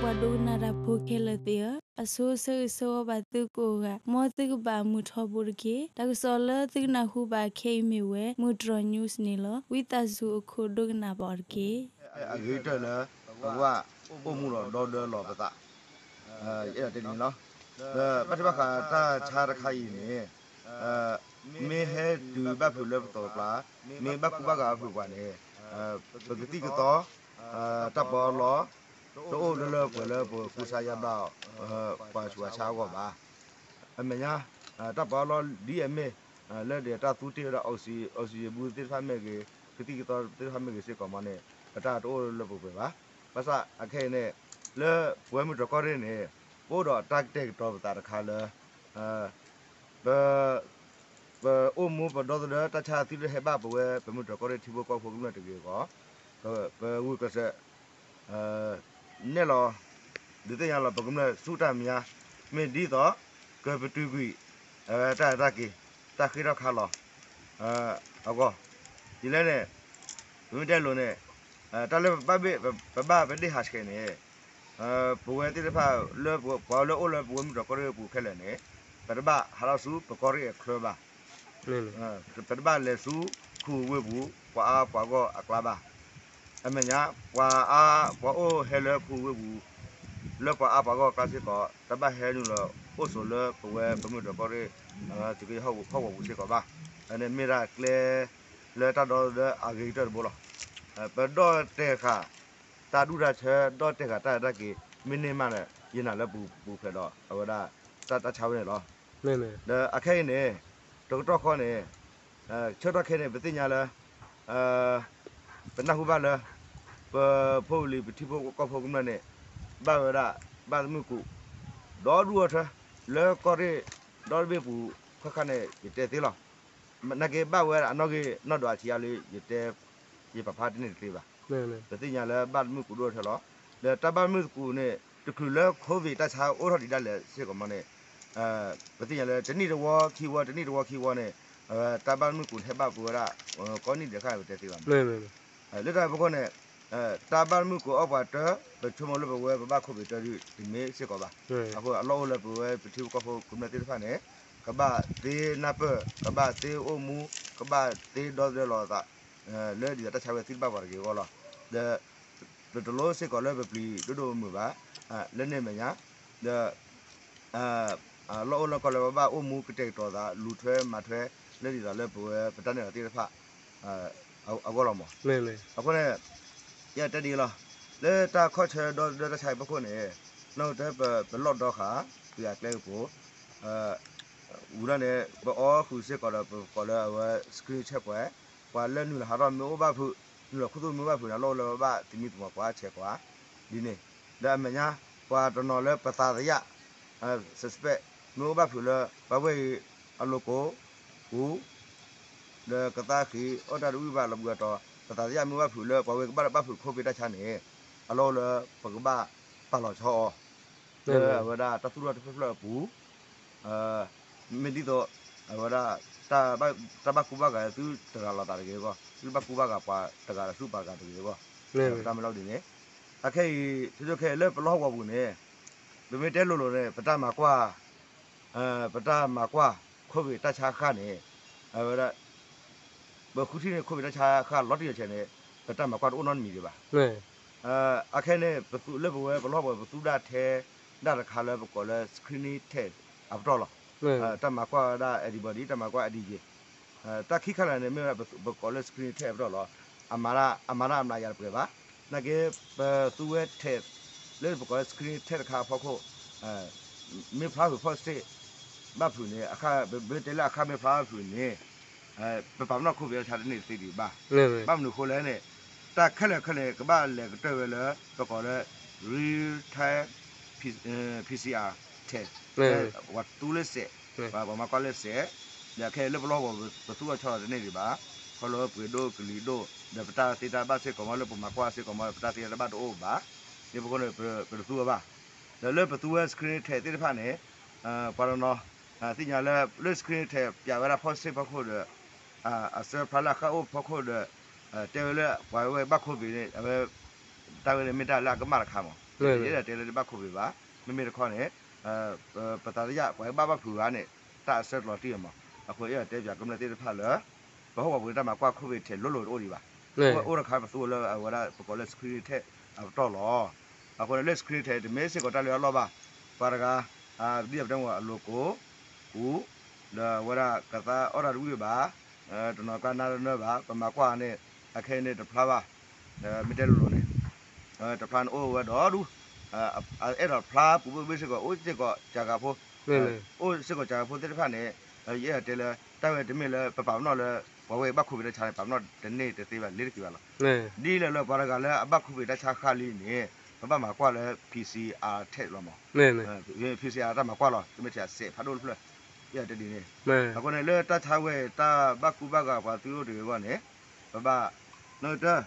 ပှၤဒိကနၣ်တၢ်ဖိခဲလၢာ်သ့ၣ်ဧၢ, အဆိဆၢဂ့ၤဆၢဝါဘၣ်သုကိးဂၤ, မ်သုကဘၣ်မုာ်ထီဘိတက့ၢ်. တၢ်ကစီၣ်လၢသုကနၢ်ဟူဘၣ်ခဲအံၤမ့ၢ်ဝဲ မုၢ်တြီၤ news န့ၣ်လီၤ. ဝံသးစူၤအခိၣ်ဒိကနၣ်ဘၣ်အီၤတက့ၢ်. အဂ့ၤကတၢၢ်လၢ ပကဘၣ်အိၣ်မူဒီးဒီသဒၢလီၤပသး ယအဲၣ်ဒိးတဲဒ်န့ၣ်လီၤ. ဒီးဘၣ်ထွဲဘၣ်ဃးတၢ်ဆါတခါအံၤန့ၣ် မ့ၢ်ဟဲတုၤဘၣ်ဖုးလၢပသိးပကျါ, မ့ၢ်ဘၣ်ကူဘၣ်ဂာ်ဖုးပှၤန့ၣ် ပကသံၣ်ကသီ တၢ်ပီအလီၢ် တအိၣ်လၢလၢပှဲၤလၢပကူစါယါဘျါ ပှၤဆူးပှၤဆါအဂီၢ်ဘၣ်. အမဲာ်ညါ တၢ်ပီအလီၢ်ဒ်အမ့ၢ် လၢဒ်တၢ်သူတ့ၢ်ဝဲဒၣ် oxygen ဘူးသ့ၣ်တဖၣ်မ့ၢ်ဂ့ၤ, ကသံၣ်ကသီသ့ၣ်တဖၣ်မ့ၢ်ဂ့ၤစ့ၢ်ကီးမ့ၢ်န့ၣ် အတၢ်တအိၣ်လၢပှဲၤဘၣ်. ဘၣ်ဆၣ်အခဲအံၤန့ၣ် လၢပဝဲမုၢ်တြီၤကီၢ်ရ့ၣ်န့ၣ် ပအိၣ်ဒီးတၢ်ကတဲာ်ကတီၤပသးတခါလၢ ပ ပအိၣ်မူပဒီသဒၢတၢ်ဆါအသုတဟဲဘၣ်ပဝဲ ပမုၢ်တြီၤကီၢ်ရ့ၣ်ထံဖိကီၢ်ဖိကမျၢၢ်တဂ့ၤအဂီၢ်, ပဂုာ်ကျဲးစၢး နဲၣ်လီၤ ဒုးသ့ၣ်ညါလီၤ ပကမျၢၢ်ဆူတၢ်မဲာ်ညါ မ့ၢ်ဒ်သိး ကပတုာ်ကွံာ် တၢ်အဲၣ်တၢ်က့ၤ တၢ်ဃ့ထီၣ်ခါလီၤ အဂီၢ်, ဒ်လဲၣ်န့ၣ် ပမ့ၢ်တဲလိၤန့ၣ် တၢ်လၢပဘၣ်ပဒ့ၣ်ဟးဆှဲးန့ၣ် ပဝဲသ့ၣ်တဖၣ်လၢပှၤလၢအိၣ်လၢပဝဲမုၢ်တြီၤကီၢ်ရ့ၣ်အပူၤခဲလၢာ်န့ၣ် ပတဘၣ်ဟးထီၣ်ဆူပကီၢ်ရ့ၣ်အချၢဘၣ်. ပတဘၣ်လဲၤဆူခူဝ့ၢ်ပူၤ ပှၤအါပှၤဂီၢ်အကျါဘၣ်. အမဲာ်ညါ ပှၤအါ ပှၤအိၣ်ဟဲလၢခူဝ့ၢ်ပူၤ လၢပှၤအါပှၤဂီၢ်အကျါစ့ၢ်ကီး တဘၣ်ဟဲနုာ်လီၤအိၣ်ဆိးလၢပဝဲပမုၢ်တြီၤကီၢ်ရ့ၣ် သုးက့ဟီၣ်ကဝီၤပူၤစ့ၢ်ကီးဘၣ်. အန့ၣ်မ့ၢ်ဒၣ်ကျဲလၢတၢ်ဒီသဒၢအဂ့ၤကတၢၢ်တဘိလီၤ. ပဒီၣ်တဲာ်ဃာ် တၢ်ဒူၣ်တၢ်ဆၢ ဒီၣ်တဲာ်ဃာ်တၢ်အဲၣ်တၢ်က့ၤ မ့ၢ်န့ၢ်မးန့ၣ် ယနာ်လၢပူၤဖျဲးဒီး အဝဲဒၣ် တၢ်ဆါဝဲန့ၣ်လီၤ. ဒီးအခဲအံၤန့ၣ် တကတီၢ်ဃီန့ၣ် ဆၢကတီၢ်ခဲအံၤန့ၣ် ပသ့ၣ်ညါလၢ ပနၢ်ဟူဘၣ်လၢ ပဖိပလံၤပထံဖိကီၢ်ဖိကမျၢၢ်န့ၣ် ဘၣ်ဝဲဒၣ် ဘၣ်သမုၣ်ကူး ဒီဒူၣ်အီၤထွဲ လၢကီၢ်ရ့ၣ်ဒီတဘ့ၣ်ပူၤ ခါခါန့ၣ် ယတဲသ့လီၤ. နာ်က့ဘၣ်ဝဲဒၣ်အနီၣ်ဂံၢ်နီၣ်ဒွးအထံအါလၢ ယတဲ ယပာ်ဖျါတန့ၢ်တသ့ဘၣ်. ပသ့ၣ်ညါလၢဘၣ်သမုၣ်ကူးဒိၣ်အီၤထွဲလီၤ. ဒီးတၢ်ဘၣ်သမုၣ်ကူးန့ၣ် တချုးလၢ COVID တၢ်ဆါအိၣ်ထီၣ်ဒံးဒၣ်လဲာ်စ့ၢ်ကီးမ့ၢ်န့ၣ် ပသ့ၣ်ညါလၢ တနံၣ်တဝီခံဝီ တနံၣ်တဝီခံဝီန့ၣ် တၢ်ဘၣ်သမုၣ်ကူးန့ၣ် ဟဲဘၣ်ပဝဲဒၣ် ကိးနံၣ်ဒဲးခါန့ၣ် ပတဲသ့ဘၣ်မ့ၢ် လၢတၢ်အံၤအဖီခိၣ်န့ၣ် တၢ်ဘၣ်သမုၣ်ကူးအီၣ်ပှၤတၢၢ် ပဆိကမိၣ်လၢပဝဲပဘၣ် COVID တၢၢ်ဒုးတမ့ၢ်စ့ၢ်ကီးဘၣ်. အဃိအလီၢ်အိၣ်လၢပဝဲပထံဖိကီၢ်ဖိကမျၢၢ်သ့ၣ်တဖၣ်န့ၣ် ကဘၣ်သ့နၢ်ပၢၢ် ကဘၣ်သ့အိၣ်မူ ကဘၣ်သ့ဒီသဒၢလီၤအသး လၢဒ်သိးတၢ်ဆါဝဲသ့ၣ်တဖၣ်ပှၤတဂ့ၤအဂီၢ်လီၤ. ဒီး ပတလိၣ်စ့ၢ်ကီးလၢပပျံၤဒိၣ်ဒိၣ်မုၢ်မုၢ်ဘၣ် လၢန့ၣ်အမဲာ်ညါ ဒီး လီၢ်အိၣ်လၢကီၢ်လၢပဘၣ်အိၣ်မူကတဲာ်ကတီၤသး လူၤထွဲမၤထွဲ လၢဒ်သိးလၢပဝဲပတၢ်နဲၣ်လီၤသ့ၣ်တဖၣ် အဂီၢ်လီၤမ့ၢ်. အဃိန့ၣ် ယတဲဒ်အံၤလီၤ. လၢတၢ်ခီၣ်ဆၢဒီသဒၢတၢ်ဆါအံၤအဖီခိၣ်န့ၣ် နီၢ်ကတၢၢ်ပလီၢ်ဒီဃာ် ပှၤအကျဲကပူၤ ဝံၤဒီးန့ၣ် ပအီၣ်ဃုာ်စ့ၢ်ကီးဒီးပကိးလၢအဝဲ screen check ပှၤ ပှၤလၢနုာ်လီၤဟးထီၣ်မ့ၢ်အိၣ်ဘၣ်ဖုး နုာ်လီၤခူသူၣ်မ့ၢ်အိၣ်ဘၣ်ဖုးန့ၣ် လီၢ်အိၣ်လၢပဘၣ်သမံသမိးပှၤဆဲးကွၢ် ဒ်န့ၣ် ဒီးအမဲာ်ညါ ပှၤတနီၤလၢပသးသယၣ် suspect မ့ၢ်အိၣ်ဘၣ်ဖုးလၢ ပှၤဝဲအံၤအလိၤကိး ပူၤ ဒီးကသါဃံး အီၣ်တၢ်တဝံၣ်ဘၣ်လီၤဘှံးအတီၤ ပသးသယၣ်မ့ၢ်အိၣ်ဘၣ်ဖုးလၢ ပှၤဝဲကဘၣ်တဘၣ်ဖုး COVID တၢ်ဆါန့ၣ် အလီၢ်အိၣ်လၢပကဘၣ်ပာ်လီၤဆီအီၤ လၢအဝဲဒၣ်တၢ်သူၣ်ထီၣ်တဖျၢၣ်ဖျၢၣ်အပူၤ မ့ၢ်ဒ်သိး အဝဲဒၣ် တၢ်ဘၣ်ကူဘၣ်ဂာ်သုတဂၤလီၤသးတဂ့ၤအဂီၢ် သုတဘၣ်ကူဘၣ်ဂာ်ပှၤတဂၤဒီးသုပှၤတဂၤတဂ့ၤအဂီၢ် ပတၢ်မၤလိဒ်န့ၣ် အခဲအံၤ ဆိဆိခဲအံၤလၢပလီၢ်ဟီၣ်ကဝီၤပူၤန့ၣ် ပမ့ၢ်တဲလိၤလိၤန့ၣ် ပတၢ်မၤကွၢ် ပတၢ်မၤကွၢ် COVID တၢ်ဆါဃၣ်န့ၣ် အဝဲဒၣ် ပဃုထံၣ်န့ၢ် COVID တၢ်ဆါဃၣ်လီၤတံၢ်လီၤဆဲးန့ၣ် ပတၢ်မၤကွၢ်တအိၣ်နီတမံၤဒံးဘၣ်. အခဲန့ၣ် ပသူလၢပဝဲပလီၢ်ပူၤ ပသူဒၣ်ထဲ ဒၣ်တခါလၢပကိးလၢ screening test အပတီၢ်လီၤ. တၢ်မၤကွၢ်ဝဲဒၣ် antibody တၢ်မၤကွၢ် antigen တၢ်ခံခါလၢာ်န့ၣ် မ့ၢ်ဝဲဒၣ်ပကိးလၢ screening test အပတီၢ်လီၤ. အမၤတၢ် အမၤတၢ်အမျးယၤတပှဲၤဘၣ်. နာ်က့ ပသူဝဲထဲး လၢပကိးလၢ screening test တခါအဖီခိၣ် မ့ၢ်ဖျါဖုး positive ဘၣ်ဖုးန့ၣ် ပမ့ၢ်တဲလၢအခါမ့ၢ်ဖျါဘၣ်ဖုးန့ၣ် ပပာ်ပနီၣ် COVID တၢ်ဆါတန့ၢ်တသ့ဒံးဘၣ်. ဘၣ်မနုၤအဃိလဲၣ်န့ၣ် တၢ်ခဲလၢာ်ခဲလၢာ်န့ၣ် ကဘၣ်လဲၤကတၢၢ်ဝဲလၢ ပကိးလၢ real time PCR test ပှၤသူလၢစဲး ပှၤမၤကွၢ်လၢစဲး ဒီးခဲအံၤလၢပလီၢ်ပူၤ ပသူအီၤဆီလီၤတန့ၢ်ဒံးဘၣ်. ခီလၢပှ့ၤဒိၣ်ကလံၤဒိၣ် ဒီးပတၢ်သ့တၢ်ဘၣ်စ့ၢ်ကီးမ့ၢ်လၢပမၤကွၢ်စ့ၢ်ကီးမ့ၢ်လၢပတၢ်သ့တၢ်ဘၣ်တအိၣ်ဘၣ်. ဒ်အဖီခိၣ်န့ၣ် ပတသူအီၤဘၣ်. ဒီးလၢပသူဝဲ screening test သ့ၣ်တဖၣ်န့ၣ် ပှၤတနီၤ သ့ၣ်ညါလၢ လၢ screening test ပျးဝဲဒၣ် positive ဖီခိၣ်ဒီး အစၢဖျါလၢအဃၢ်အိၣ်ဖီခိၣ်ဒီး တဲဝဲလၢပှၤဝဲဘၣ် COVID န့ၣ် အဝဲ တၢ်ဝဲန့ၣ်မ့ၢ်တၢ်လၢအကမၣ်တခါမ့ၢ် ယအဲၣ်ဒိးတဲလၢတဘၣ် covid ဘၣ်. မ့မ့ၢ်တခီန့ၣ် ပသးတယၢ် ပှၤဘၣ်ဘၣ်ဖုးဂၤန့ၣ် တၢ်အဆၢကတီၢ်တံၢ်အီၤမး. အဃိအဲၣ်ဒိးတဲပၠးကမျၢၢ်သ့ၣ်တဖၣ်လၢ ပဟီၣ်ကဝီၤပူၤန့ၣ် တၢ်မၤကွၢ် covid ထဲးလိၤလိၤတအိၣ်ဒံးဘၣ်. အိၣ်တခါပသူဝဲလၢအဝဲဒၣ်ပကိးလၢ screening test အပတီၢ်လီၤ. အဃိန့ၣ်လၢ screening test တမ့ၢ်စ့ၢ်ကီးတၢ်လၢအလီၢ်ဘၣ်. ပှၤတဂၤ ဒ်ပတဲမ့ၢ်အလိၤကိး ကူ ဒီးအဝဲဒၣ်ကသါအီၣ်တၢ်တဝံၣ်ဘၣ်, တနီၤကျါနါတနၢဘၣ်, ပမၤကွၢ်န့ၣ် အခဲအံၤန့ၣ်တဖျါဘၣ်. မ့ၢ်တဲလိၤလိၤန့ၣ် တဖျါန့ၣ်အိၣ်ဝဲဒီဒူၣ်, အဲၣ်ဒိးဖျါပူၤဘၣ်ဘၣ်စ့ၢ်ကီး အိၣ်စ့ၢ်ကီးကၢ်ဂၤဖိ, အိၣ်စ့ၢ်ကီးကၢ်ဂၤဖိသ့ၣ်တဖၣ်န့ၣ် ယအဲၣ်ဒိးတဲလၢ တၢ်ဝဲတမ့ၢ်လၢပပာ်ပနီၣ်လၢ ပှၤဝဲဘၣ် covid တၢ်ဆါန့ၣ် ပာ်ပနီၣ်တန့ၢ်တသ့ဘၣ် လ့ၤတသ့ဘၣ်လီၤ. ဒ်လဲၣ်လၢပှၤတဂၤလၢအဘၣ် covid တၢ်ဆါဃၣ်လံန့ၣ် ပဘၣ်မၤကွၢ်လၢ P C R test လီၤမး. P C R တၢ်မၤကွၢ်လီၤ တမ့ၢ်ထဲစဲးဖးဒိၣ်တဖျၢၣ် ယအဲၣ်ဒိးတဲဒ်န့ၣ်. အဃိန့ၣ်လၢတၢ်ဆါဝဲအံၤ တၢ်ဘၣ်ကူဘၣ်ဂာ်ပှၤသုအိၣ်တဂ့ၤအဂီၢ်န့ၣ် ပဘၣ် နီၢ်ကတၢၢ်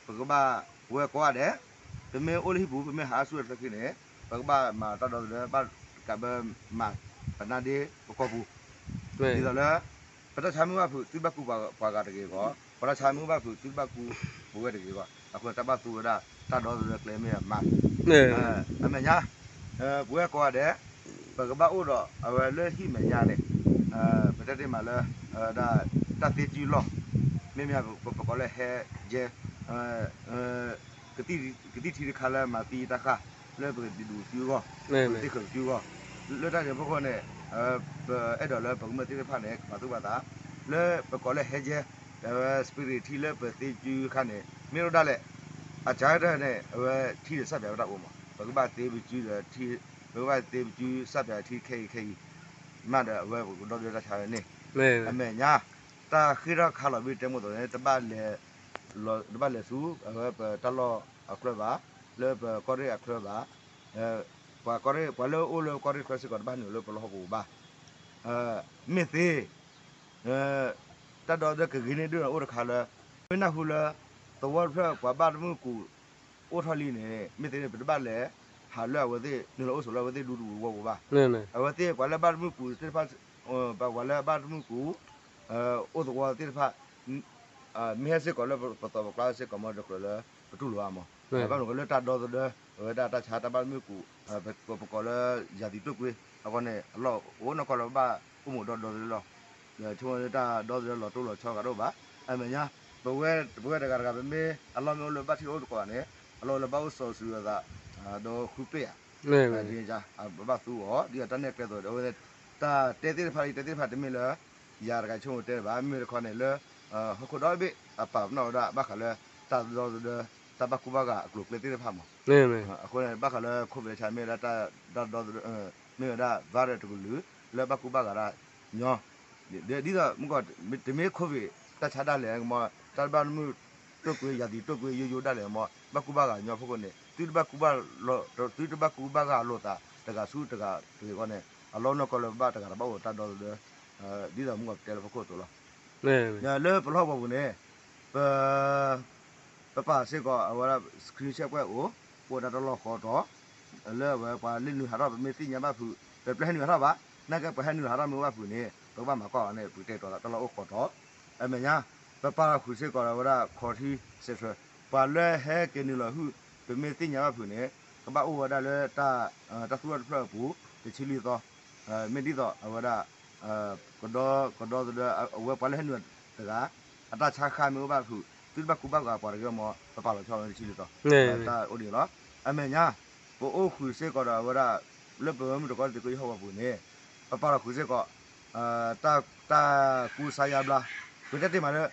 ပကဘၣ် ပဝဲကိးဂၤဒဲး ပမ့ၢ်အိၣ်လၢဟံၣ်ပူၤ ပမ့ၢ်ဟးအါဆူၣ်ဝဲတဖျၢၣ်ခံန့ၣ် ပကဘၣ်မၤတၢ်ဒီသဒၢ ဘၣ်ကးဘၢမၤ ပနါဒ့ပကီၢ်ပူၤ ဒ်သိးလၢ ပတၢ်ဆါမ့ၢ်ဘၣ်ဖုး သုဘၣ်ကူပှၤဂၤတဂ့ၤအဂီၢ်, ပတၢ်ဆါမ့ၢ်ဘၣ်ဖုး သုဘၣ်ကူပဝဲတဂ့ၤအဂီၢ်, အဃိတၢ်ဘၣ်သူဝဲဒၣ် တၢ်ဒီသဒၢကျဲမ့ၢ်အမၤ အမဲာ်ညါ ပဝဲကိးဂၤဒဲး ပကဘၣ်အိၣ်ဒီးအဝဲလၢဟံၣ်မဲာ်ညါန့ၣ် ပတဲတ့ၢ်မးလၢ ဒ်တၢ်သ့စုလီၢ် မ့မ့ၢ်ပကိးလၢဟဲကဲ ကသံၣ်ထံတခါလၢမၤသံတၢ်ဃၣ် လၢပကဒုးဒူၣ်စုအဂီၢ်, ပကသ့ၣ်ဃုာ်စုအဂီၢ်, လၢတၢ်န့ၣ်အဖီခိၣ်န့ၣ် ပအဲၣ်ဒိးလၢပကမျၢၢ်သ့ၣ်တဖၣ်န့ၣ် ကပာ်သူၣ်ပာ်သး လၢပကိးလၢဟဲကဲ အဝဲ spirit ထံလၢပသ့စုခါန့ၣ် မ့ၢ်အိၣ်ဒၣ်လဲာ် အစှၤကတၢၢ်န့ၣ် အဝဲထံဒီးစၣ်ပၠးဝဲတၢ်အိၣ်မး, ပကဘၣ်သ့ပစုဒီး ပကဘၣ်သ့ပစုစၣ်ပၠးထံခဲအံၤခဲအံၤ မးဒီးအဝဲပကဒီသဒၢတၢ်ဆါဝဲန့ၣ် အမဲာ်ညါ တၢ်ဃ့ထီၣ်ခါလီၤဘ့ၣ်တဲမိၣ်သိးန့ၣ် တဘၣ်လဲၤဆူ အဝဲပတၢ်လီၢ်အချၢဘၣ်, လၢပကီၢ်ရ့ၣ်အချၢဘၣ်, ပှၤကီၢ်ရ့ၣ် ပှၤလၢအအိၣ်လၢကီၢ်ရ့ၣ်ချၢစ့ၢ်ကီး တဘၣ်နုာ်လၢပလီၢ်ဟီၣ်ကဝီၤဘၣ်. မ့ၢ်သ့ တၢ်ဒီသဒၢကဂ့ၤန့ၢ်ဒိၣ်န့ၣ်အိၣ်တခါလၢ မ့ၢ်နၢ်ဟူလၢ သဝီတဖျၢၣ်ပှၤဘၣ်တမုၢ်ကူး အိၣ်ထီၣ်လံန့ၣ် မ့ၢ်သ့န့ၣ် ပတဘၣ်လဲၤ ဟးလၢအဝဲသ့ၣ် နုာ်လီၤအိၣ်ဆိးလၢအဝဲသ့ၣ်ဒူတဝီပူၤဘၣ်. အဝဲသ့ၣ်ပှၤလၢဘၣ်တမုၢ်ကူးသ့ၣ်တဖၣ် ပှၤလၢအဘၣ်တမုၢ်ကူး အိၣ်သဝီသ့ၣ်တဖၣ် မ့ၢ်ဟဲစ့ၢ်ကီးလၢပသီပကျါစ့ၢ်ကီးမ့ၢ်တကြၢးလၢ ပတူၢ်လိာ်အါမး. ဘၣ်မနုၤလၢတၢ်ဒီသဒၢ အဝဲဒၣ်တၢ်ဆါတၢ်ဘၣ်တမုၢ်ကူး ပကိးလၢ ရာသီတုပ်ကွေး အဃိန့ၣ် အလီၢ်အိၣ်နီၢ်ကီၢ်လၢပဘၣ်အိၣ်မူဒီဒီသဒၢလီၤ. ဆိကမိၣ်လၢတၢ်ဒီသဒၢလီၤတိၢ်လီၤဆီဂၤတအိၣ်ဘၣ်. အမဲာ်ညါ ပဝဲ ပဝဲတဂၤတဂၤ ပမ့ၢ်အလီၢ်မ့ၢ်အိၣ်လၢဘၣ်ထံၣ်အိၣ်သကိးန့ၣ် အလီၢ်လၢဘၣ်အိၣ်စီၤစုၤအသး ဒီးဃုပ့ၢ်ဧါ ဒ်န့ၣ် ပဘၣ်သူအီၤ ဒ်သိးတၢ်နဲၣ်ကျဲသိးဒီး အဝဲ တၢ်တဲသ့ၣ်တဖၣ်လံ တဲသ့ၣ်တဖၣ်တမ့ၢ်လၢ ယၤတဂၤဆိကမိၣ်တဲဘၣ် မ့မ့ၢ်တခီန့ၣ်လၢ ဟီၣ်ခိၣ်ဒီဘ့ၣ်အပာ်ပနီၣ်ဝဲဒၣ် ဘၣ်ဃးလၢ တၢ်ဒီသဒၢ တၢ်ဘၣ်ကူဘၣ်ဂာ်အကျိၤအကျဲသ့ၣ်တဖၣ်မး. အဃိန့ၣ် ဘၣ်ဃးလၢ covid တၢ်ဆါ မ့ၢ်ဝဲဒၣ်တၢ်ဒီသဒၢ မ့ၢ်ဝဲဒၣ် virus တကလုာ် လၢဘၣ်ကူဘၣ်ဂာ်ဒၣ်ညီ ဒ်သိးမ့ၢ်ကီး တမ့ၢ် covid တၢ်ဆါဒၣ်လဲာ်မး တၢ်ဘၣ်တမုၢ်တုပ်ကွေး ရာသီတုပ်ကွေး ယိယိဒၣ်လဲာ်မး ဘၣ်ကူဘၣ်ဂာ်ညီအဖီခိၣ်န့ၣ် သုတဘၣ်ကူဘၣ် သုတဘၣ်ကူဘၣ်ဂာ်လိာ်သးတဂၤဆူတဂၤတဂ့ၤအဂီၢ်န့ၣ် အလီၢ်အိၣ်နီၢ်ကီၢ်လၢပဘၣ်တဂၤဒီးဘၣ်အိၣ်တၢ်ဒီသဒၢ ဒ်သိးမ့ၢ်ကီးပတဲလၢဖီခိၣ်အသိးလီၤ. လၢပလီၢ်ဟီၣ်ကဝီၤပူၤန့ၣ် ပ ပပာ်စ့ၢ်ကီး အဝဲဒၣ် screen check ဝဲအိၣ် ပအိၣ်ဒၣ်တၢ်လီၢ်ဃီတီၤ လၢအဝဲပှၤလၢနုာ်ဟးထီၣ် ပမ့ၢ်သ့ၣ်ညါဘၣ်ဖုး ပပျဲဟဲနုာ်ဟးထီၣ်ဘၣ် နာ်က့ပှၤဟဲနုာ်ဟးထီၣ်မ့ၢ်အိၣ်ဘၣ်ဖုးန့ၣ် ပကဘၣ်မၤကွၢ်အီၤန့ၣ် ပကတဲာ်ကတီၤသးတၢ်လီၢ်အိၣ်ဃီတီၤ အမဲာ်ညါ ပပာ်လီၤဃုာ်စ့ၢ်ကီးဒီးအဝဲဒၣ် ခီထံ central ပှၤလၢဟဲက့ၤနုာ်လီၤဟုၣ် ပမ့ၢ်သ့ၣ်ညါဘၣ်ဖုးန့ၣ် ကဘၣ်အိၣ်ဝဲဒၣ်လၢ တၢ်သူၣ်ထီၣ်တဖျၢၣ်အပူၤ တဆံလွံၢ်သီ မ့ၢ်ဒ်သိးအဝဲဒၣ် ကဒီ ကဒီသဒၢ အဝဲပှၤလၢဟဲနုာ်တဂၤ အတၢ်ဆါဃၢ်မ့ၢ်အိၣ်ဘၣ်ဖုး သုတဘၣ်ကူဘၣ်ဂာ်ပှၤတဂ့ၤမး ပပာ်လီၤဆီဝဲတဆံလွံၢ်သီ တၢ်အိၣ်ဒ်န့ၣ်လီၤ. အမဲာ်ညါ ပအိၣ်ဃုာ်စ့ၢ်ကီးဒီးအဝဲဒၣ် လၢပဝဲမုၢ်တကိးသ့ၣ်ကယီၢ်ဟီၣ်ကဝီၤပူၤန့ၣ် ပပာ်လီၤဃုာ်စ့ၢ်ကီး တၢ် တၢ်ကူစါယါဘျါ ပတဲတ့ၢ်မးလၢ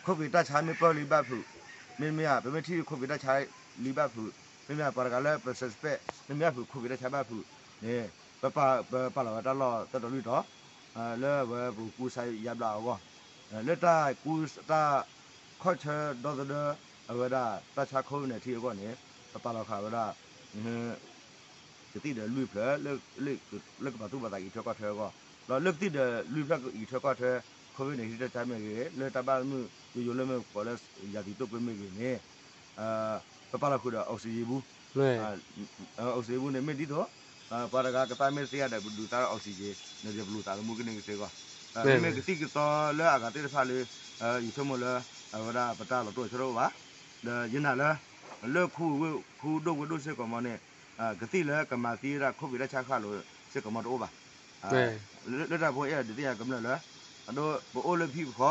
covid တၢ်ဆါမ့ၢ်ပၢၢ်လံဘၣ်ဖုး မ့မ့ၢ်ဧါ ပမ့ၢ်ထံၣ် covid တၢ်ဆါလံဘၣ်ဖုး မ့မ့ၢ်ပှၤတဂၤလၢပ suspect မ့မ့ၢ်ဘၣ်ဖုး covid တၢ်ဆါဘၣ်ဖုးန့ၣ် ပပာ် ပပာ်လီၤဝဲတၢ်လီၢ်သၢတီၤလွံၢ်တီၤ လၢအဝဲပကူစါယါဘျါအဂီၢ် လၢတၢ်ကူ တၢ်ခီၣ်ဆၢဒီသဒၢ အဝဲဒၣ်တၢ်ဆါ covid nineteen အဂီၢ်န့ၣ် ပပာ်လီၤဃာ်ဝဲဒၣ် ကသံၣ်ဒီးလွံၢ်ဖျၢၣ် လၢကပာ်သူၣ်ပာ်သးအံးထွဲကွၢ်ထွဲအဂီၢ် ဒီးလၢကသံၣ်ဒီးလွံၢ်ဖျၢၣ်အံးထွဲကွၢ်ထွဲ covid nineteen တၢ်ဆါမ့ၢ်ဂ့ၤ လၢတၢ်ဘၣ်မုာ်ယိယိလၢမ့ၢ်ပကိးလၢ ရာသီတုပ်ကွေး မ့ၢ်ဂ့ၤန့ၣ် ပပာ်လီၤဃုာ်ဒီး oxygen ဘူး oxygen ဘူးန့ၣ် မ့ၢ်ဒ်သိး ပှၤတဂၤကသါမ့ၢ်တသ့ယါဒီး ပဒုးသါ oxygen န့ၣ်ဒီး ပလူၤသးသမူကန့ၢ်ကသ့အဂီၢ် မ့မ့ၢ်ကသံၣ်ကသီလၢအဂၤသ့ၣ်တဖၣ်လၢ ယဆိကမိၣ်လၢ အဝဲဒၣ်ပတၢ်လီၤတိၢ်လီၤဆီတအိၣ်ဘၣ် ဒီးယနာ်လၢ လၢခူဝ့ၢ် ခူဒိၣ်ဝ့ၢ်ဒိၣ်စ့ၢ်ကီးမ့ၢ်န့ၣ် ကသံၣ်လၢကမၤသံဝဲဒၣ် COVID တၢ်ဆါဃၢ်လိာ်စ့ၢ်ကီးမ့ၢ်တအိၣ်ဘၣ်. လၢတၢ်ဖိအဲၣ်ဒိးဒုးသ့ၣ်ညါကမျၢၢ်လၢ အဒိပအိၣ်လၢဖံ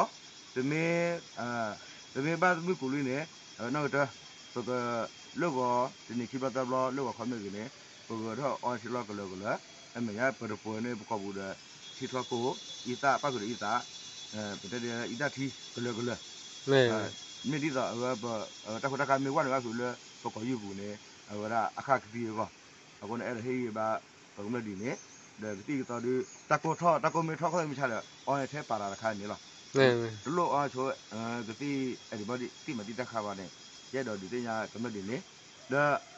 ပဃီ ပမ့ၢ် ပမ့ၢ်ဘၣ်မုၢ်ကူးလံန့ၣ် နီၣ်ကတၢၢ် ပက လၢဂီၤတနံၤခံဘျီသၢဘျီ လၢဂီၤခီမ့ၢ်ဂ့ၤန့ၣ် ပကထီၣ်အီထံလီၢ်ကလၢၤကလၢၤ အမဲာ်ညါပတပှဲၤန့ၢ်ပကိာ်ပူၤဒီး ထံထီၣ်ကိၢ် အံသၣ်ပၣ်ဃုာ်ဒီးအံသၣ် ပတဲဒ်အံသၣ်ထံကလၢၤကလၢၤ မ့ၢ်ဒ်သိးအဝဲ တၢ်ဖိတၢ်ဃၢ်မ့ၢ်ဝဲနုာ်ဘၣ်ဖုးလၢပကိာ်ယူၢ်ပူၤန့ၣ် အဝဲဒၣ်အခၣ်ကသံအဂီၢ် အဃိန့ၣ် အဲၣ်ဒိးဟ့ၣ်ဂံၢ်ဘါ ပကမျၢၢ်ဒ်န့ၣ် ဒီးကသံၣ်ကသီဒု တၢ်ကိၢ်ထီၣ် တၢ်ကိၢ်မ့ၢ်ထီၣ်ခီၣ်သ့ၣ်မုၢ်ဆါဒီး အီန့ၣ်ထဲပာ်လီၤတခါန့ၣ်လီၤ. တလိၣ်အီဆိ ကသံၣ်အဲၣ်ဒိးဘၣ်သံၣ်မၤသံၣ်တၢ်ဃၢ်ဘၣ်န့ၣ် ယအဲၣ်ဒိးဒုးသ့ၣ်ညါကမျၢၢ်ဒ်န့ၣ် ဒီး လၢ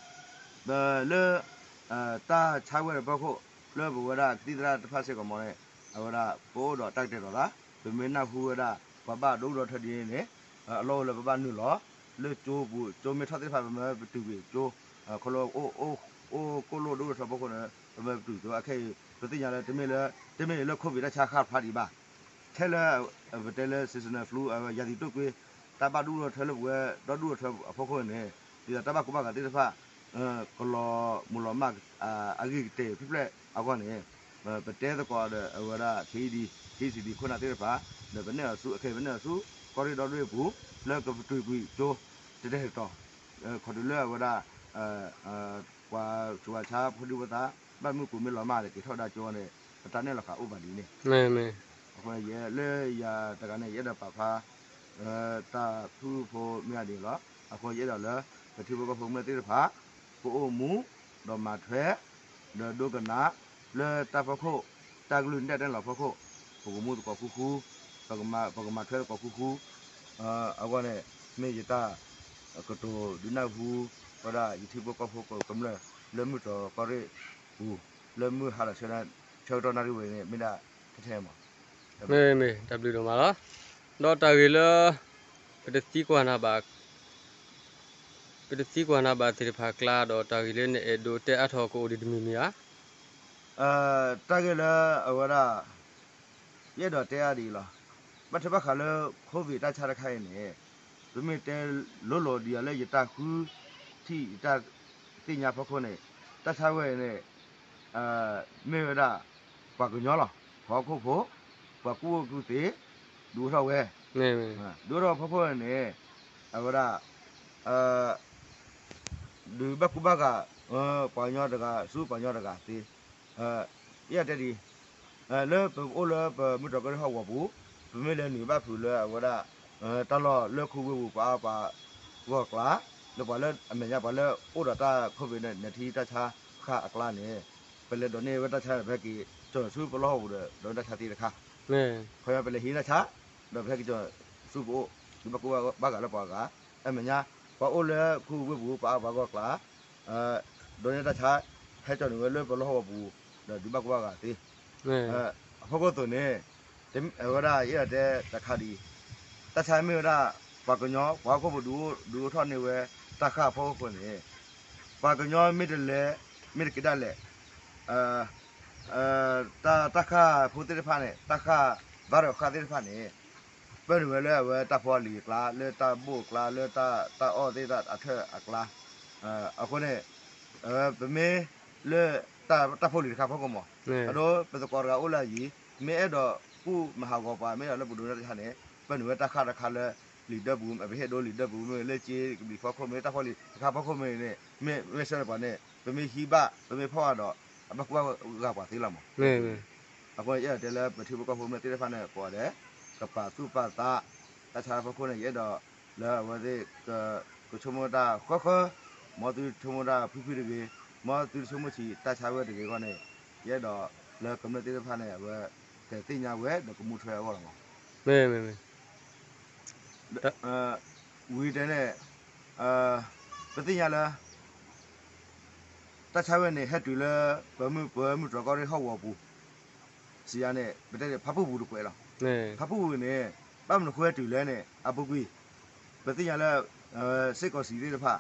တၢ်ဆါဝဲတဖီခိၣ် လၢပဝဲဒၣ်ကသံၣ်သရၣ်တဖၣ်စ့ၢ်ကီးမ့ၢ်န့ၣ် အဝဲဒၣ်ပအိၣ်ဒီးတၢ်ကတဲာ်ကတီၤသး ပမ့ၢ်နၢ်ဟူဝဲဒၣ် ပှၤဘၣ်ဒိၣ်ဒိၣ်ထီၣ်ဒ်န့ၣ်န့ၣ် အလီၢ်အိၣ်လၢပဘၣ်နုာ်လီၤ လၢကၠိပူၤ ကၠိမ့ၢ်ထီၣ်သ့ၣ်တဖၣ် ပမ့ၢ်ပတုာ်ကွံာ်ကၠိ ခီလၢ အိၣ်ကိၣ်လိၣ်ဒိၣ်ဒိၣ်ထီၣ်ဖီခိၣ်န့ၣ် ပမ့ၢ်ပတုာ်ကၠိ အခဲအံၤ ပသ့ၣ်ညါလၢ တမ့ၢ်လၢ တမ့ၢ်လၢ COVID တၢ်ဆါဃၢ်တဖျါဒံးဘၣ် ထဲလၢ ပတဲလၢ seasonal flu ရာသီတုပ်ကွေး တၢ်ဘၣ်ဒိၣ်ဒိၣ်ထီၣ်လၢပဝဲဒီဒိၣ်ထီၣ်အဖီခိၣ်န့ၣ် ဒ်သိးတၢ်ဘၣ်ကူဘၣ်ဂာ်သ့ၣ်တဖၣ် ကလီၤမုၢ်လီၤမၢ် အဂ့ၢ်ကတဲာ်ဖျၢၣ်ဖျၢၣ်အဂီၢ်န့ၣ် ပတဲသကိးဒီးအဝဲဒၣ် KED KEC ခိၣ်နၢ်သ့ၣ်တဖၣ် ဒီးပနဲၣ်အီၤဆူ အခဲအံၤပနဲၣ်အီၤဆူ ကီၢ်ရ့ၣ်ဒီဘ့ၣ်အပူၤ လၢကပတုာ်ကွံာ်ကၠိ တတဲာ်တတီၤ ခီတုၤလၢအဝဲဒၣ် ပှၤဆူးပှၤဆါဖိဒံဖိသၣ် ဘၣ်မုၢ်ကူးမ့ၢ်လီၤမၢ်ဒီး က့ၤထီၣ်ဝဲဒၣ်ကၠိန့ၣ် ပတၢ်နဲၣ်လီၤဃာ်အိၣ်ဘၣ်ဒ်န့ၣ် အဃိလၢယၤတဂၤန့ၣ် ယအဲၣ်ဒိးပာ်ဖျါ တၢ်ဖုၣ်ဖိမ့ၢ်ဒ်န့ၣ်လီၤ. အဃိယအဲၣ်ဒိးလၢ ပထံဖိကီၢ်ဖိကမျၢၢ်သ့ၣ်တဖၣ် ကအိၣ်မူ ဒီးမၤထွဲ ဒီးဒိကနၣ် လၢတၢ်ဖီခိၣ် တၢ်ကလုၢ်နဲၣ်တၢ်လီၤဖီခိၣ် ပကမူသကိးဃူဃူ ပကမၤထွဲသကိးဃူဃူ အဂီၢ်န့ၣ် မ့ၢ်ယတၢ်ကတိၤဒုးနၢ်ဟူ ဝဲဒၣ်ယထံဖိကီၢ်ဖိကမျၢၢ် လၢမုၢ်တြီၤကီၢ်ရ့ၣ်ပူၤ လၢမုၢ်ဟါဒီးဆၢကတီၢ်နၣ်ရံၣ်ဝဲန့ၣ် မ့ၢ်ဒၣ်ထဲထဲမး မ့ၢ် မ့ၢ် တၢ်ဘျုးဒိၣ်မးလီၤ. ဒီးတၢ်ဂ့ၢ်လၢ ပတသံကွၢ်နၤဘၣ် ပတသံကွၢ်နၤဘၣ်သ့ၣ်တဖၣ်အကျါ ဒီးတၢ်ဂ့ၢ်လၢနအဲၣ်ဒိးတဲအါထီၣ်ကအိၣ်ဒံးတမံၤမံၤဧါ. တၢ်ဂ့ၢ်လၢအဝဲဒၣ် ယအဲၣ်ဒိးတဲအါဒ်အံၤလီၤ. ဘၣ်ထွဲဘၣ်ဃးလၢ COVID တၢ်ဆါတခါအံၤန့ၣ် ပမ့ၢ်တဲလိၤလိၤဒ်အံၤလၢယတၢ်ဃုထံၣ်ယတၢ်သ့ၣ်ညါဖီခိၣ်န့ၣ် တၢ်ဆါဝဲအံၤန့ၣ် မ့ၢ်ဝဲဒၣ် ပှၤကညီလီၤ. ပှၤဟီၣ်ခိၣ်ဖိ ပှၤကူၣ်ဘၣ်ကူၣ်သ့ ဒုးအိၣ်ထီၣ်ဝဲ ဒုးအိၣ်ထီၣ်ဖီခိၣ်န့ၣ် အဝဲဒၣ် ဒုးဘၣ်ကူဘၣ်ဂာ် ပှၤကညီတဂၤဆူပှၤကညီတဂၤသ့ ယအဲၣ်ဒိးတဲဒ်အံၤ လၢပအိၣ်လၢပမုၢ်တြီၤကီၢ်ရ့ၣ်ဟီၣ်ကဝီၤပူၤ ပမ့ၢ်လဲၤနုာ်ဘၣ်ဖုးလၢအဝဲဒၣ် တၢ်လီၢ်လၢခူဝ့ၢ်ပူၤ ပှၤအါပှၤဂီၢ်အကျါ လၢပှၤလၢအမဲာ်ညါပှၤလၢအိၣ်ဒီးတၢ် COVID nineteen တၢ်ဆါဃၢ်အကျါန့ၣ် ပလဲၤဒိးန့ၢ်ဝဲတၢ်ဆါဒီး ပဟဲက့ၤကၠီၤဆူပလီၢ်ဟီၣ်ကဝီၤပူၤဒီး ဒိးန့ၢ်တၢ်ဆါသ့တခါ ခီပညီပလဲၤဟံးတၢ်ဆါ ဒီးပဟဲက့ၤကၠီၤဆူပအိၣ် ဒုးဘၣ်ကူဘၣ်ဂာ်လၢပှၤဂၤ အမဲာ်ညါ ပှၤအိၣ်လၢခူဝ့ၢ်ပူၤ ပှၤအါပှၤဂီၢ်အကျါ ဒိးန့ၢ်တၢ်ဆါ ဟဲကၠီၤန့ၢ်ဝဲလၢပလီၢ်ဟီၣ်ကဝီၤပူၤ ဒီးဒုးဘၣ်ကူဘၣ်ဂာ်သ့ အဖီခိၣ်အသိးန့ၣ် အဝဲဒၣ်ယအဲၣ်ဒိးတဲတခါဒ်အံၤ တၢ်ဆါမ့ၢ်ဝဲဒၣ် ပှၤကညီ ပှၤဟီၣ်ခိၣ်ဖိဒုးအိၣ်ထီၣ်န့ၢ်ဝဲ တၢ်ဃၢ်အဖီခိၣ်န့ၣ် ပှၤကညီမ့ၢ်တလဲၤ မ့ၢ်တက့ၤဒၣ်လဲာ် တၢ် တၢ်ဃၢ်ဖိသ့ၣ်တဖၣ်န့ၣ် တၢ်ဃၢ် virus ဃၢ်သ့ၣ်တဖၣ်န့ၣ် ပၢနုာ်ဝဲလၢအဝဲတၢ်ဖိအလံၤအကျါ လၢတၢ်ဘိၣ်အကျါ လၢတၢ်အီၣ်သ့ၣ်တၢ်အထၢၣ်အကျါ အဃိန့ၣ် ပမ့ၢ်လၢ တၢ်ဖိလံၤတခါဖီခိၣ်မး အဒိ ပသကိးတဂၤအိၣ်လၢအယံၤ မ့ၢ်အဲၣ်ဒိးကူၣ်မၤဟးဂီၤပှၤ မ့ၢ်အဲၣ်ဒိးလၢပဒိးန့ၢ်တၢ်ဆါန့ၣ် ပၢနုာ်ဝဲတၢ်ဃၢ်တခါလၢ လံာ်ဒၢပူၤ ပဟ့ၣ်ဒိလံာ်ဒၢပူၤ မ့ၢ်လၢကၠ့ကဘျံးဖီခိၣ် မ့ၢ်တၢ်ဖိလံၤတခါဖီခိၣ်မ့ၢ်န့ၣ် မ့ၢ်မ့ၢ်ဆၢန့ၣ်ပှၤန့ၣ် ပမ့ၢ်ဟံးဘၣ် ပမ့ၢ်ဖီၣ်ဘၣ်ဒီး အဘၣ်ကူဘၣ်ဂာ်ပှၤသ့လီၤမး အဃိန့ၣ် ယအဲၣ်ဒိးတဲလၢပထံဖိကီၢ်ဖိကမျၢၢ်သ့ၣ်တဖၣ်န့ၣ် ကိးဂၤဒဲး ကပာ်သူၣ်ပာ်သး တၢ်ဆါဖီခိၣ်န့ၣ် ယအဲၣ်ဒိးလၢအဝဲသ့ၣ် ကဆိကမိၣ်တၢ်ဃၢဃၢ မ်သုတဆိကမိၣ်တၢ်ဖုၣ်ဖုၣ်တဂ့ၤ မ်သုတဆိကမိၣ်ဆံးတၢ်ဆါဝဲတဂ့ၤအဂီၢ်န့ၣ် ယအဲၣ်ဒိးလၢကမျၢၢ်သ့ၣ်တဖၣ်န့ၣ် အဝဲကသ့ၣ်ညါဝဲဒီးကမူထွဲအဂီၢ်လီၤမး ဝံၤတဲန့ၣ် ပသ့ၣ်ညါလၢ တၢ်ဆါဝဲန့ၣ် ဟဲတုၤလၢ ပမုၢ်ပၢၤမုၢ်တြီၤကီၢ်ရ့ၣ်ဟီၣ်ကဝီၤပူၤ စံးယၤန့ၣ် ပတဲဖးပူၣ်ပူၤတကွဲးလီၤ. ဖးပူၣ်ပူၤန့ၣ် ဘၣ်မနုၤဃိဟဲတုၤလဲၣ်န့ၣ် အပူၤကွံာ် ပသ့ၣ်ညါလၢ စ့ၢ်ကီးစံးသ့ၣ်တဖၣ်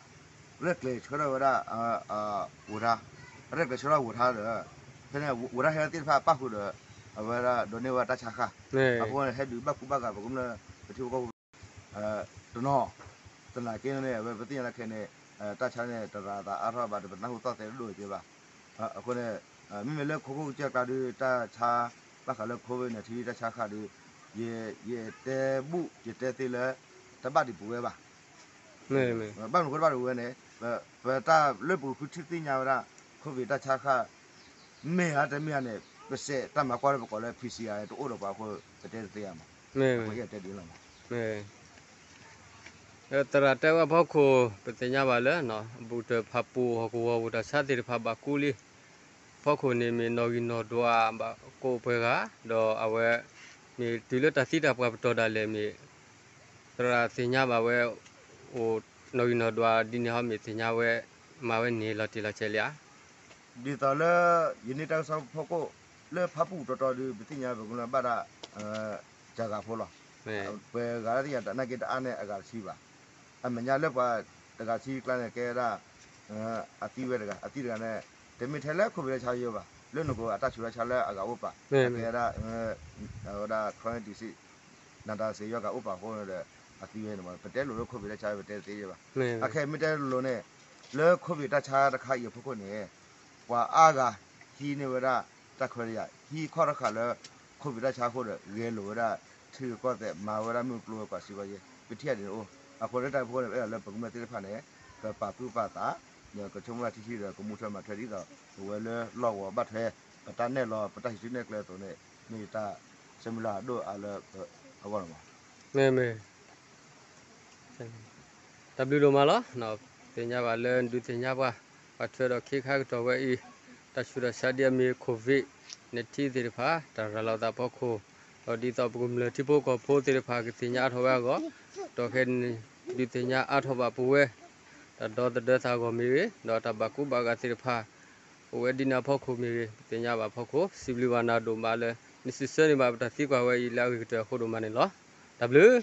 ရဲၣ်ကျဲၤဆှၢထီၣ်ဝဲဒၣ် ဝိၤထါ ရဲၣ်ကျဲၤဆှၢထီၣ်ဝိၤထါဒီး ဖဲန့ၣ် ဝိၤထါဟဲသ့ၣ်တဖၣ်ပၣ်ဃုာ်ဒီး အဝဲဒၣ်ဒိးန့ၢ်ဝဲတၢ်ဆါဃၢ် အဃိန့ၣ် ဟဲဒုးဘၣ်ကူဘၣ်ဂာ်ပကမျၢၢ် ပထံဖိကီၢ်ဖိ တနီၤ သနာ်က့န့ၣ် အဝဲပသ့ၣ်ညါလၢခဲအံၤန့ၣ် တၢ်ဆါန့ၣ် တရၤသးအါထီၣ်ဘၣ်ဒီး ပနၢ်ဟူသီၣ်သဲတဒိၣ်က့ဘၣ်. အဃိန့ၣ် မ့မ့ၢ်လၢခိခိၣ်ကစၢၢ်ကျါဒုး တၢ်ဆါ ဘၣ်ဃးလၢ COVID nineteen တၢ်ဆါဃၣ်ဒုး ယ ယတဲဘူး ယတဲသ့လၢ တဘၣ်ဒံးပဝဲဘၣ်. ဘၣ်မနုၤအဃိတဘၣ်ဒံးပဝဲန့ၣ် ပတၢ်လၢပကဃုထံၣ်သ့ၣ်ညါဝဲဒၣ် COVID တၢ်ဆါဃၣ် မ့ၢ်ဧါတမ့ၢ်ဧါန့ၣ် ပစဲးတၢ်မၤကွၢ်လၢပကိးလၢ P C R တအိၣ်ဒီးပှၤအဃိ ပတဲတသ့ဧါမး. အတဲဒ်လီၤမး. သရၣ်တဲဝဲအဖီခိၣ် ပသ့ၣ်ညါဘၣ်လၢ ဘူးကတၢၢ်ဖးပူၤ ဟီၣ်ကဝီၤပူၤတၢ်ဆါသ့ၣ်တဖၣ်ဘၣ်ကူလံ အဖီခိၣ်န့ၣ်မ့ၢ်နီၣ်ဂံၢ်နီၣ်ဒွးဘၣ်ကိးပှဲၤဂၤ ဒီးအဝဲ မ့ၢ်တုၤလၢတၢ်သံတၢ်ပှၢ်ပတီၢ်ဒၣ်လဲာ်မ့ၢ် သရၣ်သ့ၣ်ညါဘၣ်ဝဲ အိၣ်နီၣ်ဂံၢ်နီၣ်ဒွးဒ်န့ၣ်ဟီမ့ၢ်သ့ၣ်ညါဝဲ မၤဝဲန့ၣ်လီၤတံၢ်လီၤဆဲးလံဧါ. ဒ်သိးလၢ ယန့ၢ်တၢ်ကစီၣ်ဖီခိၣ် လၢဖးပူၤတီတီဒုး ပသ့ၣ်ညါပကမျၢၢ်ဘၣ်ဒၣ် တဂၤဖိလီၤ. ပှဲၤဂၤလၢသ့ၣ်ညါတနာ်က့တအါန့ၣ်အဂၤတဆံဘၣ်. အမဲာ်ညါလၢပှၤတဂၤဆံကျါန့ၣ် ကဲဝဲဒၣ် အသံဝဲတဂၤ အသံတဂၤန့ၣ် တမ့ၢ်ထဲလၢ COVID တၢ်ဆါယိဘၣ် လၢနကိးအတၢ်ဆူးတၢ်ဆါလၢအဂၤအိၣ်ပာ် ကဲဝဲဒၣ် အဝဲဒၣ် chronic disease နတၢ်စ့ယီဂၤအိၣ်ပာ်အဃိန့ၣ်ဒီး အသံဝဲန့ၣ်မး ပတဲလိၤလၢ COVID တၢ်ဆါ ပတဲသ့ယဲဘၣ်. အခဲမ့ၢ်တဲလိၤန့ၣ် လၢ COVID တၢ်ဆါတခါအံၤအဖီခိၣ်န့ၣ် ပှၤအါဂၤ ဟံးန့ၢ်ဝဲဒၣ် တၢ်ခွဲးတၢ်ယာ် ဟံးခီၣ်တဃာ်လၢ COVID တၢ်ဆါအဃိဒီး ဂဲၤလိာ်ဝဲဒၣ် ထံဂုၤကီၢ်သဲး မၤဝဲဒၣ်မုၢ်ကျိၤဝဲၤကွာ်စ့ဝဲယဲ ပထံၣ်အဒ်န့ၣ်အိၣ် အဃိလၢတၢ်အံၤအဖီခိၣ်န့ၣ် ပအဲၣ်ဒိးလၢပကမျၢၢ်သ့ၣ်တဖၣ်န့ၣ် ကပာ်သူၣ်ပာ်သး ကဆိကမိၣ်ထံထံဒီး ကမူထွဲမၤထွဲဒ်သိး ပဝဲလၢလီၢ်ကဝီၤဘၣ်ထွဲ ပတၢ်နဲၣ်လီၤ ပတၢ်ဟံးစုနဲၣ်ကျဲအသိးန့ၣ် မ့ၢ်ယတၢ်ဆၢမုၢ်လၢ်အဒိၣ်အါလၢအဂီၢ်န့ၣ်မး. မ့ၢ်မ့ၢ် တၢ်ဘျုးဒိၣ်မးလီၤ. သ့ၣ်ညါဘၣ်လၢဒုးသ့ၣ်ညါပှၤ ပှၤထွဲဒီးခ့ခါကတီၢ်ဝဲအံၤ တၢ်ဆူးတၢ်ဆါဒ်အမ့ၢ် COVID nineteen သ့ၣ်တဖၣ် တၢ်ရၤလီၤသးဖီခိၣ် ဒီးဒ်သိးပကမျၢၢ်ထံဖိကီၢ်ဖိသ့ၣ်တဖၣ် ကသ့ၣ်ညါအါထီၣ်ဝဲအဂီၢ် ဒီးခဲန့ၣ် ဒုးသ့ၣ်ညါအါထီၣ်ဘၣ်ပဝဲ တၢ်ဒီသဒၢသးအဂီၢ်မ့ၢ်ဂ့ၤ ဒီးတၢ်ဘၣ်ကူဘၣ်ဂာ်သ့ၣ်တဖၣ် အိၣ်ဝဲဒ်န့ၣ်အဖီခိၣ်မ့ၢ်ဂ့ၤ ပသ့ၣ်ညါဘၣ်အဖီခိၣ် စံးဘျုးဘၣ်နၤဒိၣ်မးလၢ နစံးဆၢန့ၢ်ဘၣ်ပတၢ်သံကွၢ်ဝဲအံၤ လၢအဂ့ၤကတၢၢ်အဃိဒိၣ်မးန့ၣ်လီၤ. တၢ်ဘျုး